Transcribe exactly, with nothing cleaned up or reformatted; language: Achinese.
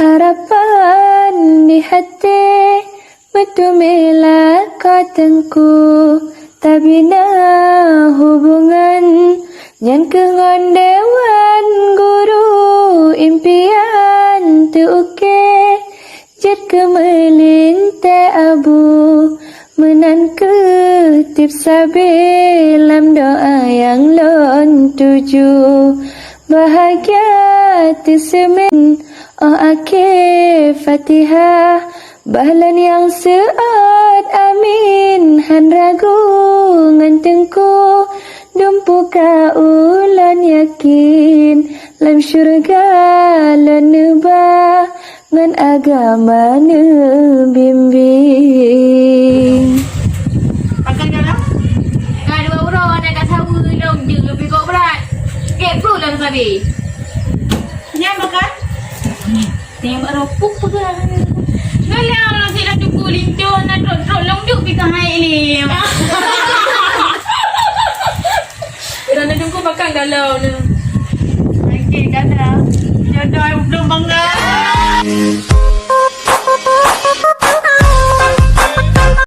Harapan di até meuteumé lakoe Teungku, tabina hubungan nyan keuh ngon dewan guru. Impian teu-ukée jeuet keu meulintée abu, meunan keuh tieb sabe lam doa nyang lôn tuju. Bahagia teuseumén óh akhé Fatihah, bah lôn nyang seuôt amin. Han ragu ngon Teungku, dumpeue ka ulôn yakin, lam syeuruga lôn neuba ngon agama neubimbing. Makan garam? Ka dua uroe na ka saweue lom jeuet pih kok brat. Kek pruet lom sabe. Nyan makan? Tengok bak ropuk peugah. Nyoe lé Allah sik dah tuku linto na trok-trok lom duek pih ka hai lé. Dah na tuku makan galau ni.